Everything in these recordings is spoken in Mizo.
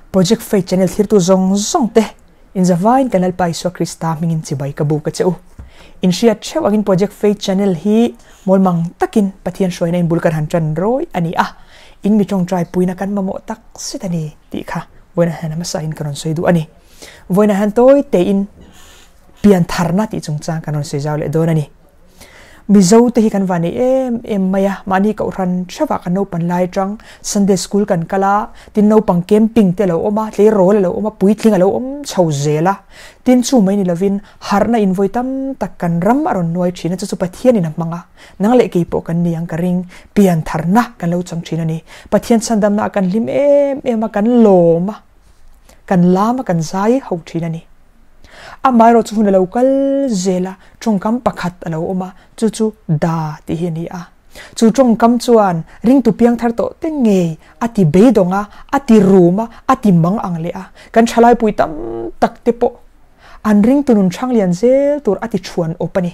Project Faith Channel thirtu zawng zawng te in zavaiin kan Lalpa Isua Krista hmingin chibai ka buk a che u. In hriat theuh angin Project Faith Channel hi mawlmang takin Pathian hruaina in bul kan han tan rawi a ni a, in mi tawngtai puina kan mamawh tak zet a ni tih kha vawiin hian hmasa in ka rawn sawi duh a ni. Vawiin hian tawi tein pian tharna tih chungchang kan rawn sawi zau leh dawn a ni. Mizo te hi kan van nei em em mai a, mahni kohhran theuhah kan naupan lai atang Sunday school kan kal a, tin naupang camping te a lo awm a, tleirawl a lo awm a, puitling a lo awm chho zel a, tin chu mai ni lovin harhna invawi tam tak kan ram a rawn nuai thin a, chu chu Pathianin a hmang a, nang leh kei pawh kan ni ang ka ring, pian tharna kan lo chang thin a ni. Pathian chhandamna ah kan hlim em em a, kan lawm a, kan lam a, kan zai ho thin a ni. Amaherawh chu hun a lo kal zel a, tawngkam pakhat a lo awm a, chu chu da tih hi a ni a. Chu tawngkam chuan ringtu piang thar tawh te ngei a ti beidawng a, a ti rum a, a ti mang ang leh a. Kan thalaipui tam tak te pawh an ringtu nun hrang lian zel tur a ti thuan awp a ni.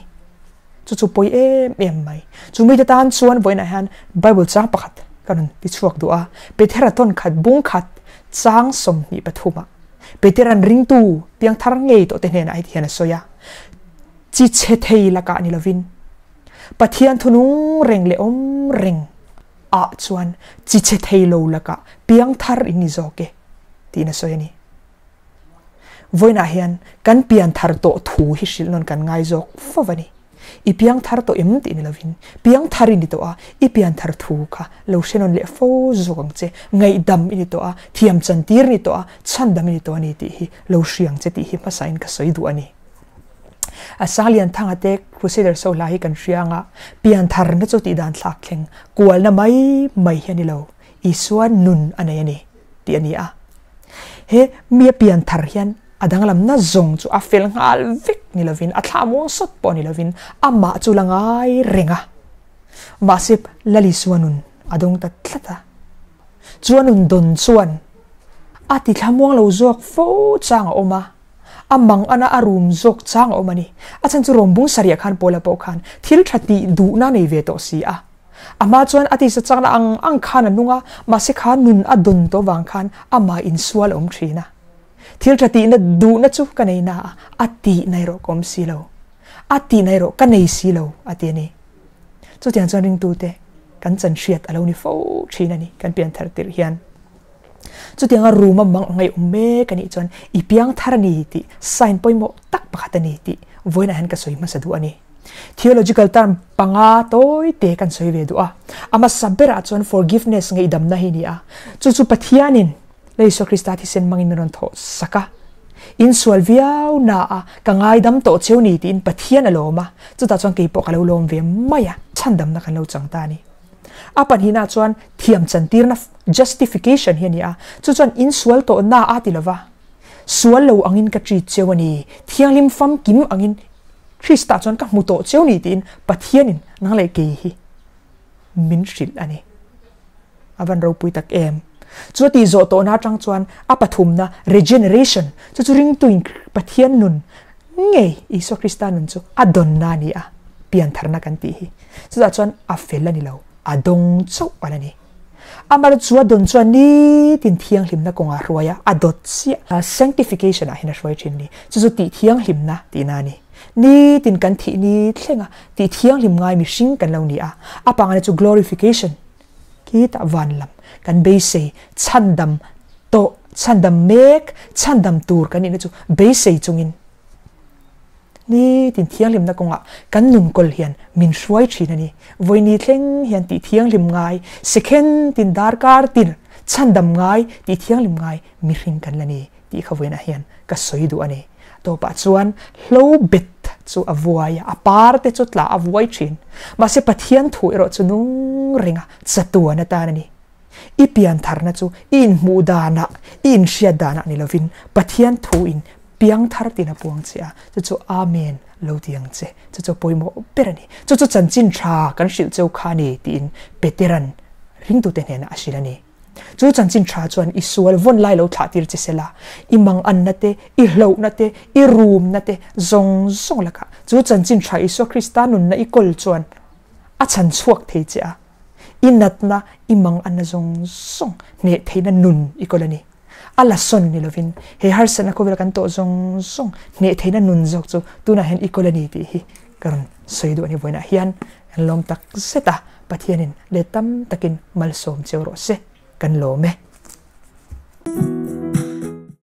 Chu chu pawi em em mai. Chu mite tan chuan vawiinah hian Bible chang pakhat ka rawn ti chhuak duh a, Petera tawn khat bung khat chang 23 ah Petera'n ringtu piangthar ngei tawhte hnenah heti hian a sawi a, Chi chhe thei lakah ni lovin, Pathian thunung reng leh awm reng ah chuan chi chhe thei lo lakah piangthar in ni zawk e, tiin a sawi a ni. Vawiinah hian kan pianthar tawh thu hi hrilh nawn kan ngai zawk fo a ni. I piangthar tawh em tih ni lovin, piangthar i ni tawh a, i pianthar thu kha lo hre nawn leh fo zawk ang che, ngaihdam i ni tawh a, thiam chantir i ni tawh a, chhandam i ni tawh a ni tih hi lo hria ang che tih hi hmasain ka sawi duh a ni. A Sanglianthanga te Crusader so hla hi kan hria ang a, piantharna chu tih dan thlak thleng kualna mai mai hi a ni lo, Isua nun a nei a ni tih a ni a. He mi a pianthar hian A danglamna zawng chu a fel nghal vek ni lovin, a thlah muang sawt pawh ni lovin, amah chu la ngai reng a. Mahse, Lali Suanun a dawng ta tlat a. Chu a nun dawn chuan a ti thla muang lo zawk fo chang a awm a, a mang ana a rum zawk chang a awm a ni. A chhan chu Rawmbung sarih khan Paula pawh khan thil tha tih duhna nei ve tawh si a. A hma chuan a tisa chakna ang ang khan a nung a, mahse kha nun a dawn tawh vang khan amah insual a awm thin a. Thil tha tihna duhna chu ka nei na a, a tihna erawh ka awm si lo. A tihna erawh ka nei si lo, a ti a ni. Chutiang chuan ringtute kan chan hriat a lo ni fo thin a ni, kan pian thar tirh hian. Chutianga room a mang ngaih awm mek a nih chuan i piang thar a ni tih sign pawimawh tak pakhat a ni tih vawiinah hian ka sawi hmasa duh a ni. Theological term panga tawi te kan sawi ve duh a. A hmasa berah chuan forgiveness ngaihdamna hi a ni a. Chu chu Pathianin Lei Isua Krista thisen hmangin min rawn thawh sak a, Insual viau na a, ka ngaidam tawh cheu ni tiin Pathian a lawm a, chutah chuan kei pawh ka lo lawm ve mai a, chhandamna kan lo chang ta a ni. A pahnihna chuan thiam chantirna, justification, hi a ni a, chu chuan insual tawh na a ti lova, sual lo angin ka treat cheu a ni, thianghlim famkim angin Krista chuan ka hmu tawh cheu ni tiin Pathianin nang leh kei hi min hrilh a ni. A van ropui tak em! Chu a tih zawh tawhna atang chuan a pathumna, regeneration, chu chu ringtuin Pathian nun ngei, Isua Krista nun chu a dawnna a ni a, piantharna kan tih hi. Chutah chuan a fel a ni lo, a dawng chauh a la ni. Amah chu a dawn chuan nitin thianghlimna kawngah a hruai a, a dawt chiah. Sanctification ah hian a hruai thin a ni. Chu chu tih thianghlimna tihna a ni. Nitin kan thih ni thlenga tih thianghlim ngai mihring kan lo ni a, a pangana chu glorification, Khitah van lam kan beisei chhandam tawh, chhandam mek, chhandam tur kan nihna chu beisei chungin nitin thianghlimna kawngah kan nun kawl hian min hruai thin a ni. Vawini thleng hian tih thianghlim ngai, sekhen tin darkar tin chhandam ngai, tih thianghlim ngai mihring kan la ni tih kha vawiinah hian ka sawi duh a ni. Tawpah chuan hlo bet chu a vuai a, a par te chu tla a vuai thin. Mahse Pathian thu erawh chu nung renga chatuan atan a ni. I pian tharna chu i inhmuh danah, i inhriat danah ni lovin Pathian thu in piang thar tin a puang che a, chu chu Amen lo ti ang che. Chu chu pawimawh ber a ni. Chu chu chanchin tha kan hrilh cheu kha a ni tiin Petera'n ringtute hnenah a hrilh a ni. Chu chanchin tha chuan i sual vawn lai lo thlah tir che sela, i manganna te, i hlauhna te, i rumna te zawng zawng lakah chu chanchin tha Isua Krista nunna i kawl chuan a chhan chhuak thei che a, i natna, i manganna zawng zawng hneh theihna nun i kawl a ni. A la sawn ni lovin he harsatna khawvela kan tawh zawng zawng hneh theihna nun zawk chu tunah hian i kawl a ni tih hi ka rawn sawi duh a ni. Vawiinah hian kan lawm tak zet a, Pathianin let tam takin malsawm cheu rawh se, kan lawm e.